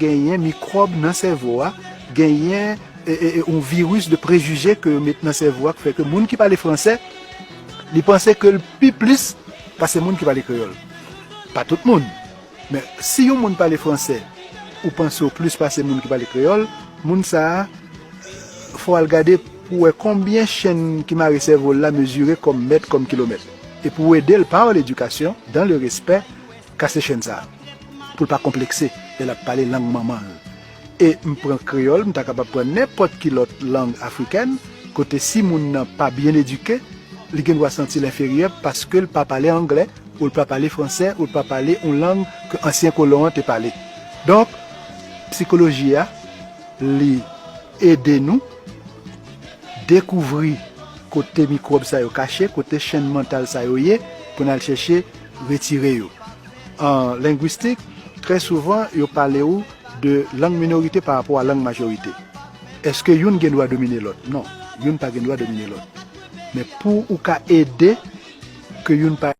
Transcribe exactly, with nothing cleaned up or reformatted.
genyen mikwòb nan sèvo a, genyen e, e, e, yon viris de prejije ke yo met nan sèvo a, ki fè ke moun ki pale fransè, li panse ke l pi plis pase moun ki pale kreyòl. Pa tout moun. Men si yon moun pale fransè, ou panse w plis pase moun ki pale kreyòl, moun sa a, fò w al gade pou w wè konbyen chenn ki mare sèvo l la mezire kòm mèt, kòm kilomèt. E pou w ede l pa ledikasyon, dans le respect, kase chenn sa a. Pou l pa konplekse lè l ap pale lang manman l. E m pran kreyòl, m ta kapab pran nenpòt ki lòt lang afrikèn, kote si moun nan pa byen edike, li gen dwa santi l enferyè paske l pa pale anglè, ou l pa pale fransè, ou l pa pale yon lang ke ansyen kolon an te pale. Donk, sikoloji a, li ede nou dekouvri kote mikwòb sa yo kache, kote chenn mantal sa yo ye, pou n al chèche retire yo. An lengwistik, trè souvan, yo pale ou de lang minorite pa rapò a lang majorite. Èske youn gen dwa domine lòt? Non, youn pa gen dwa domine lòt. Men pou ou ka ede ke youn pa